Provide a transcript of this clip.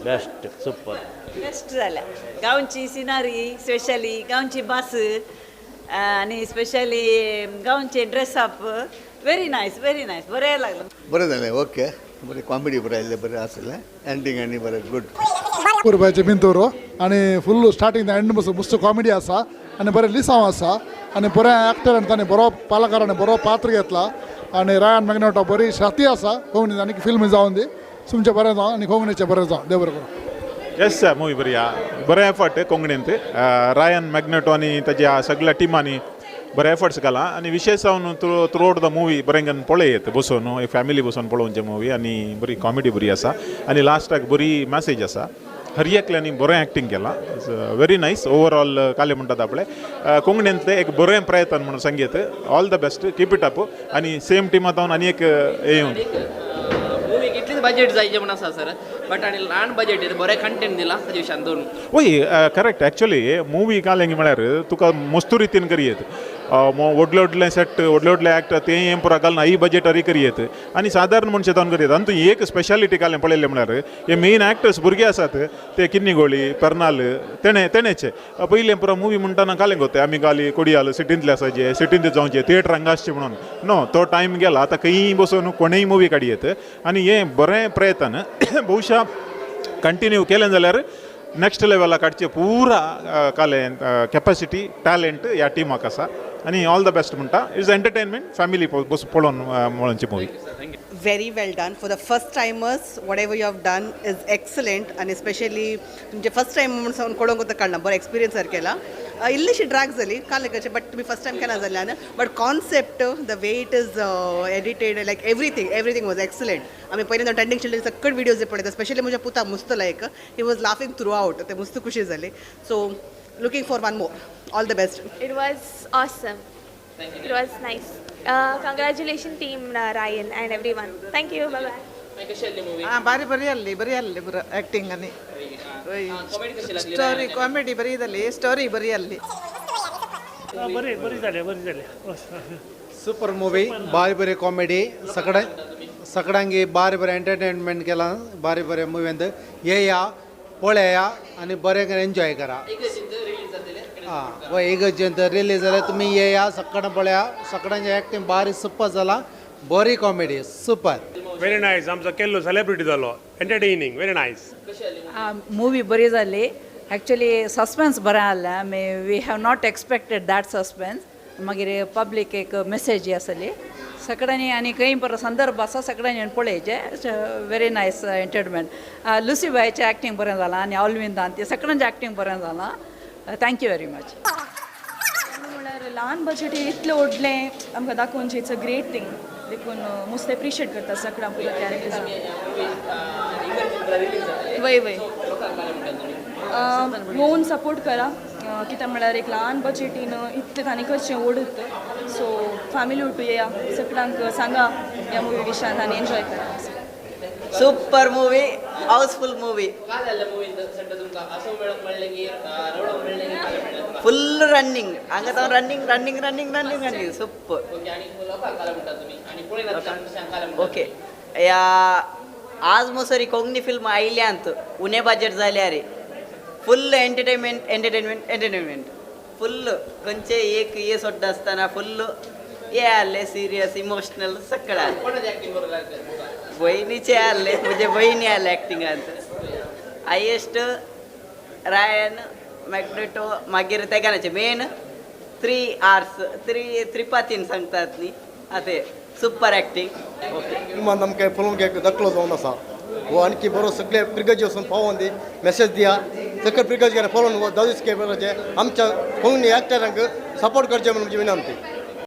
Best super. Best जाल्या गांवची scenery, specially गांवची बस आनी स्पेशली गांवचे dress up. Very nice, very nice. बरें लागलं. बरें जालें. ओके, बरें कॉमेडी बरें आयिल्लें, बरें आसलें एंडींग आनी बरें गुड. कुरबायचे पिंतूर आनी फुल्ल स्टार्टींग एंड मस्त कॉमेडी आसा आनी बरें लिसांव आसा आनी बरें एक्टर आनी ताणें बरो पालकारान बरो पात्र घेतला आनी रायन मॅग्नेटो बरी शक्ती आसा कोंकणी आनी फिल्म जावन दी. तुमचें बरें जावं आनी कोंकणीचें बरें जावं. देव बरें करूं. येस सर, मुवी बरी आहा. बरें एफर्ट कोंकणींत. रायन मॅग्नेटो आनी ताज्या सगळ्या टिमांनी बरे एफर्ट्स घाला आनी विशेश जावन थ्रू आवट the movie बरें करून पळयत बसून, एक फॅमिली बसून पळोवचें मुवी. आनी बरी कॉमेडी बरी आसा आनी लास्टाक बरी मॅसेज आसा. हर एकल्यांनी बरें एक्टींग केलां. Very nice overall. काले म्हणटात आपले कोंकणींतलें एक बरें प्रयत्न म्हणून सांगीत. All the best, keep it up. आनी सेम टिमा जावन आनी एक येवन मूवीक इतलीच बजेट जायचे म्हण आसा सर, बट आनी ल्हान बजेटीर बरें कंटेंट दिला ताजे विशयान दोन. वय, करेक्ट. एक्चुअली मुवी कालेंग म्हळ्यार तुका मस्तू रितीन करयेत. व्हडले व्हडले सेट, व्हडले व्हडले एक्टर ते हें पुरा घालना ही बजेटारी करयेत आनी सादारण मनशें जावन करयेत. आनी तूं एक स्पेशालिटी कालें पळयलें म्हळ्यार हे मेन एक्टर्स भुरगे आसात ते किन्नीगोळी पेर्नाल तेणे तेणेचे. पयलें पुरा मुवी म्हणटाना कालें गो ते आमी गाली कोडियाल सिटींतले आसाचे, सिटींत जावचे, थिएटर हांगा आसचे म्हणून. नो, तो टायम गेला. आतां खंयी बसून कोणेय मुवी काडयेत आनी हें बरें प्रयत्न. बहुशा कंटिन्यू केलें जाल्यार नेक्स्ट लेवलाक काडचें पुरा कालें कॅपॅसिटी, टॅलंट ह्या टिमाक आसा आनी ऑल the best म्हणटा. It's entertainment, family बस पळोवन म्हणची movie. Very well done for the first timers. Whatever you have done is excellent and especially तुमचे फर्स्ट टायम म्हणून सावन कोणूंक कळना, बरो एक्सपिरियन्स सारकेला केला. इल्लीशी ड्रॅग जाली काल कशें, बट तुमी फर्स्ट टायम केन्ना जाल्यान. But concept, the way it is edited, like everything, everything was excellent. आमी पयलीं ट्रेंडिंग शिल्ले सकट विडियोज पळयता. स्पेशली म्हज्या पुता मस्त लायक, he was laughing throughout. ते मस्त खुशी जाली. So looking for one more. All the best. It was awesome. It was nice. Congratulations, team Ryan and everyone. Thank you. Bye bye. कशी आसली मुवी? ಹಾಂ, ಬಾರಿ ಬರಿ ಅಲ್ಲಿ, ಬರಿ ಅಲ್ಲಿ ಬರ ಆ್ಯಕ್ಟಿಂಗ್ అని. कॉमेडी कशी लागली? ಸ್ಟೋರಿ ಕಾಮಿಡಿ ಬರೀ ಇದಲ್ಲಿ, ಸ್ಟೋರಿ ಬರೀ ಅಲ್ಲಿ. बरी बरी जाली, बरी जाली. सुपर मूवी, भारी बरी कॉमेडी. सगळे सगळ्यांगी बारी बरें एंटरटेनमेंट केलां. बारी बरें मुवींत येया, पळया आनी बरें एन्जॉय करा. आं वय, इगर्जेंत रिलीज जाल्यार तुमी येया, सगळ्यां पळया. सगळ्यांचे एक्टींग बारी सुपर जाला, बरी कॉमेडी, सुपर. Very nice. आमचो केल्लो सेलिब्रिटी जालो. Entertaining, very nice. मूवी बरी जाली. ॲक्च्युली सस्पेन्स बरें आहलें. आमी we have not expected that suspense. मागीर पब्लीक एक मेसेज आसली सगळ्यांनी आनी खंय बरो संदर्भ आसा, सगळ्यांनी पळयचें. Very nice entertainment. लुसी बायचें एक्टींग बरें जालां आनी ऑलविंदान ते सगळ्यांचें एक्टींग बरें जालां. Thank you very much. म्हळ्यार ल्हान बजेटीर इतलें व्हडलें आमकां दाखोवचें, it's a great thing. देखून मस्त एप्रिशिएट करता सगळ्यां पुरो कॅरेक्टर्स. वय वय, येवन सपोर्ट करा. कित्याक म्हळ्यार एक ल्हान बजेटीन इतलें तांणी करचें ओडत. सो फॅमिली उठू येया, सगळ्यांक सांगा ह्या मुवी विशयान आनी एन्जॉय करा. Super movie, house full movie. काय जालें मुवीन सड्या तुमकां असो मेळोंक मेळ्ळें की रडोवंक मेळ्ळें की काय मेळ्ळें तुमकां? फुल रनिंग हांगा तो running, running, running, running, running. Super. Okay, आणि लोकांक काय म्हणटा तुमी आनी पळयनात काय म्हणटा? ओके, या आज मोसरी कोंकणी फिल्म आयल्यांत उणे बजेट जाल्यार full entertainment, entertainment, entertainment full. खंयचे एक हे सोडटा आसतना फुल्ल हे आहले, सिरियस, इमोशनल सगळें आहलें. कोणाचें एक्टींग बरें लागलें? बहिणीचे आहले, म्हजे बहिणी आहले एक्टिंगांत हायेस्ट रायन मॅग्नेटो. मागीर तेगानाचे मेन थ्री आर्स थ्री त्रिपातीन सांगतात न्ही, आं ते सुपर एक्टींग. ओके. फिल्मान आमकां पळोवंक दाखलो जावन आसा हो. आणखी बरो सगळे प्रिगर्जी वचून पावोन दी, मेसेज दिया. सगळे प्रिगर्जी पळोवन हो दादूस केपेचे आमच्या कोंकणी एक्टरांक सपोर्ट करचे म्हणून म्हजी विनंती.